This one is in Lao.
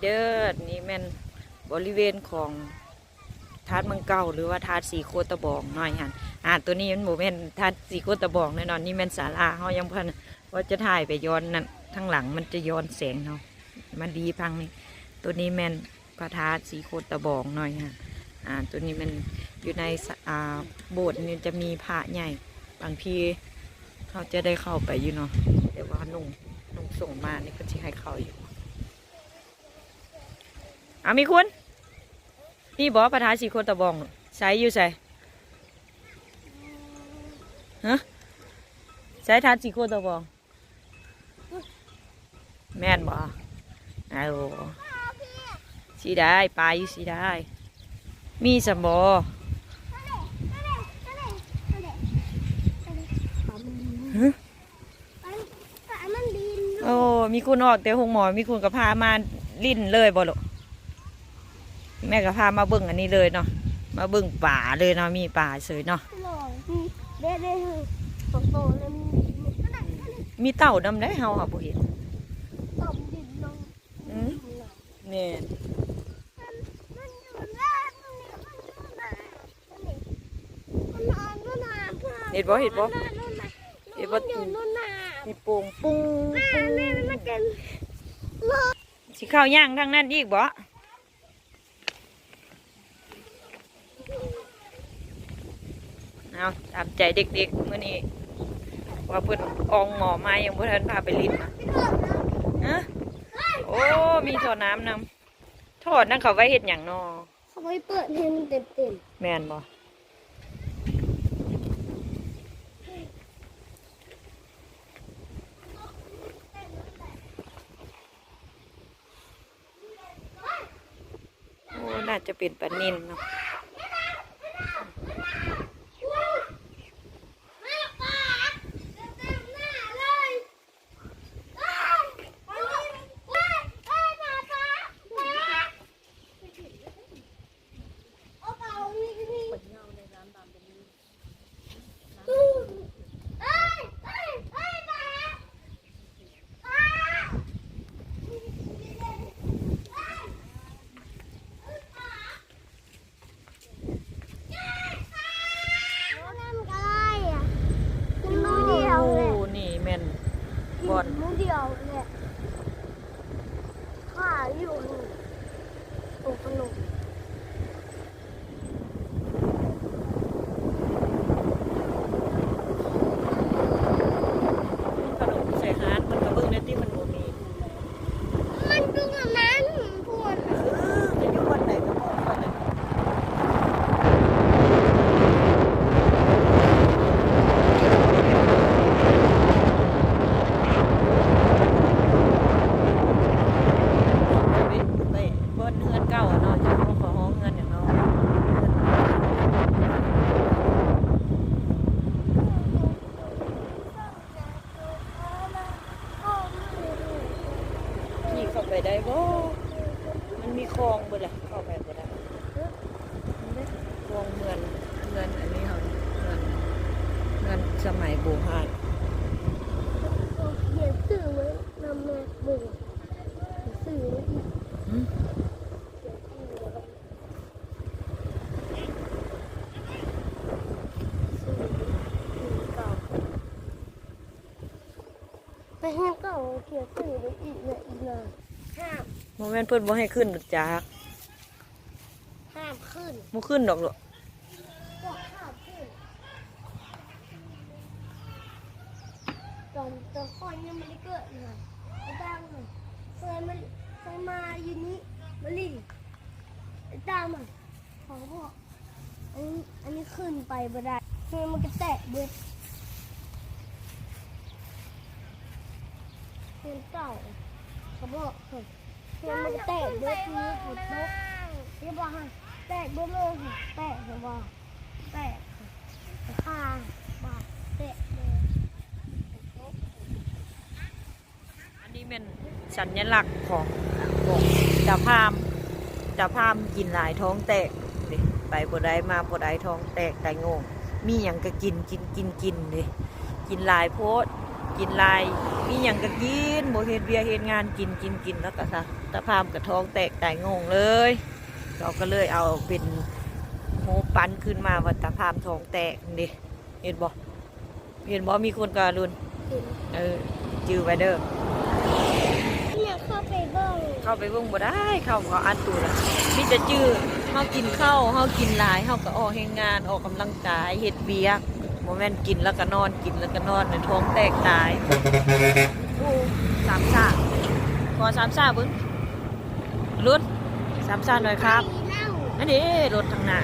ເດີ ນີ້ແມ່ນບໍລິເວນຂອງທາດເມືອງເກົ່າ ຫຼືວ່າທາດສີໂຄດຕະບອງນ້ອຍຫັ້ນ. ອາ ໂຕນີ້ມັນບໍ່ແມ່ນທາດສີໂຄດຕະບອງແນ່ນອນ, ນີ້ແມ່ນສາລາ. ເຮົາຍັງບໍ່ທັນ ວ່າຈະຖ່າຍໄປຍ້ອນນັ້ນ, ທາງຫຼັງມັນຈະຍ້ອນແສງເຮົາ. ມາດີພັງນີ້ ໂຕນີ້ແມ່ນພະທາດສີໂຄດຕະບອງນ້ອຍຫັ້ນ. ອາ ໂຕນີ້ແມ່ນຢູ່ໃນສະ ອາ ໂບດນີ້ຈະມີພະໃຫຍ່, ບາງທີເຮົາຈະໄດ້ເຂົ້າໄປຢູ່ເນາະ, ແຕ່ວ່ານຸ່ງ ນຸ່ງສົງມານີ້ເພິ່ນຊິໃຫ້ເຂົ້າຢູ່. ອາ ມີຄຸນ ນີ້ບໍ ພະທາດສີໂຄດຕະບອງ? ໃສ ຢູ່ໃສ? ຮະ ໃສທາດສີໂຄດຕະບອງ? ແມ່ນບໍ່? ເອົາ ຊິໄດ້ ປາຢູ່ຊິໄດ້ ມີຊັ້ນບໍ່? ຮະ ໂອ້ ມີຄຸນອອກແຕ່ໂຮງໝໍ ມີຄຸນກໍພາມາຫຼິ້ນເລີຍບໍ່ລູກ? ແມ່ກໍພາມາເບິ່ງອັນນີ້ເລີຍເນາະ, ມາເບິ່ງປາເລີຍເນາະ, ມີປາເສີຍເນາະ. ໂດຍ ເດ້ ເດ້ ສອງໂຕເລີຍ. ມີ ມີເຕົ່ານຳໄດ໋ ເຮົາຫາບໍ່ເຫັນ. ເຕົ່າດິນເນາະ. ອືມ ແມ່ນ. ເຫັນບໍ່ ເຫັນບໍ່ ເຫັນບໍ່? ມັນຢູ່ໂນ່ນນະ ມີໂປ່ງປຸ້ງ ແມ່ ແມ່ ມັນຈະ ຊິເຂົ້າຍ່າງທາງນັ້ນອີກບໍ່? ເອົາ ຕາມໃຈເດັກໆ ມື້ນີ້ ວ່າເພິ່ນອອງໝໍມາ ຍັງບໍ່ທັນພາໄປຫຼິ້ນນະ. ຮະ ໂອ້ ມີທໍ່ນ້ຳນຳ. ທໍ່ນັ້ນເຂົາໄວ້ເຮັດຫຍັງນໍ? ເຂົາໄວ້ເປີດໃຫ້ມັນເຕັມໆ. ແມ່ນບໍ່? ໂອ້ ໜ້າຈະເປັນປານິນເນາະ. ໂອ້ ນີ້ແມ່ນບ່ອນ ໜູດຽວແຫຼະ ຂາຢູ່ ໂຕຂະໜົມ. ຂະໜົມໃສ່ຮ້ານເພິ່ນກໍເບິ່ງແດ່ຕິ ມັນບໍ່ມີ. ມັນຢູ່ນັ້ນພຸ້ນ. ເອີ ຈະຢູ່ບ່ອນໃດກໍບອກຂ້ອຍແດ່. ໄປ ໄປບ່ອນເຮືອນເກົ່າເນາະ, ຈັກວ່າເຂົາຮ້ອງເຮືອນຫຍັງເນາະ. ຂີ່ເຂົ້າໄປໄດ້ບໍ່? ມັນມີຄອງເບິດລະ ເຂົ້າໄປບໍ່ໄດ້. ຄອງເຮືອນ ເຮືອນອັນນີ້ເຮົາ ເຮືອນ ເຮືອນສະໄໝບູຮານ. ຂຽນຊື່ໄວ້ນຳແມ່ ເບິ່ງ ຂຽນຊື່ໄວ້ອີກ. ຫື? ຂຽນຊື່ໄວ້. ໄປເຮືອນເກົ່າ ຂຽນຊື່ໄວ້ອີກແຫຼະອີນາ. ຫ້າມ ບໍ່ແມ່ນເພິ່ນບໍ່ໃຫ້ຂຶ້ນດອກຈັກ. ຫ້າມຂຶ້ນ ບໍ່ຂຶ້ນດອກລູກ. ຕອນ ຕອນຂ້ອຍຍັງບໍ່ໄດ້ເກີດນະ ໄອ້ຕາມ ເຄີຍມາ ເຄີຍມາຢູ່ນີ້ ມາຫຼິ້ນ ໄອ້ຕາມ ເຂົາບອກ ອັນ ອັນນີ້ຂຶ້ນໄປບໍ່ໄດ້ ເຮືອນມັນກະແຕກເບິດ. ເຮືອນເກົ່າ ເຂົາບອກ ເຮືອນມັນກະແຕກເບິດ ມີຝົນຕົກ ເຫັນບໍ່ຫັ້ນ ແຕກເບິດເລີຍ ແຕກ ເຫັນບໍ່ ແຕກ ຂ້າງ ບາດ ແຕກເບິດ. ອັນນີ້ແມ່ນສັນຍະລັກຂອງ ຂອງຕາພາມ. ຕາພາມກິນຫຼາຍທ້ອງແຕກເດ້ ໄປບໍ່ໄດ້ມາບໍ່ໄດ້ ທ້ອງແຕກໄຕໂງ່ງ ມີຫຍັງກໍກິນ ກິນ ກິນ ກິນເດ້ ກິນຫຼາຍໂພດ. ກິນຫຼາຍ ມີຫຍັງກໍກິນ ບໍ່ເຮັດວຽກເຮັດງານ ກິນ ກິນ ກິນ ແລ້ວກໍຕາພາມກໍທ້ອງແຕກຕາຍໂງ່ງເລີຍ. ເຮົາກໍເລີຍເອົາເປັນຮູບປັ້ນຂຶ້ນມາວ່າຕາພາມທ້ອງແຕກເດ້. ເຫັນບໍ່? ເຫັນບໍ່? ມີຄົນກະລຸນ ເຫັນ ເອີ ຈື່ໄວ້ເດີ. ແມ່ເຂົ້າໄປເບິ່ງ ເຂົ້າໄປເບິ່ງບໍ່ໄດ້ ເຂົາ ເຂົາອັດຕູລະ ມີແຕ່ຈື່ ເຮົາກິນເຂົ້າ ເຮົາກິນຫຼາຍ ເຮົາກໍອອກແຮງງານ ອອກກຳລັງກາຍ ເຮັດວຽກ ບໍ່ແມ່ນກິນແລ້ວກໍນອນ ກິນແລ້ວກໍນອນ ແລ້ວທ້ອງແຕກຕາຍ. ໂອ້ ສາມຊາ ຂໍສາມຊາເບິ່ງ ລຸນ ສາມຊາໜ້ອຍຄັບ. ອັນນີ້ລົດທາງໜ້າ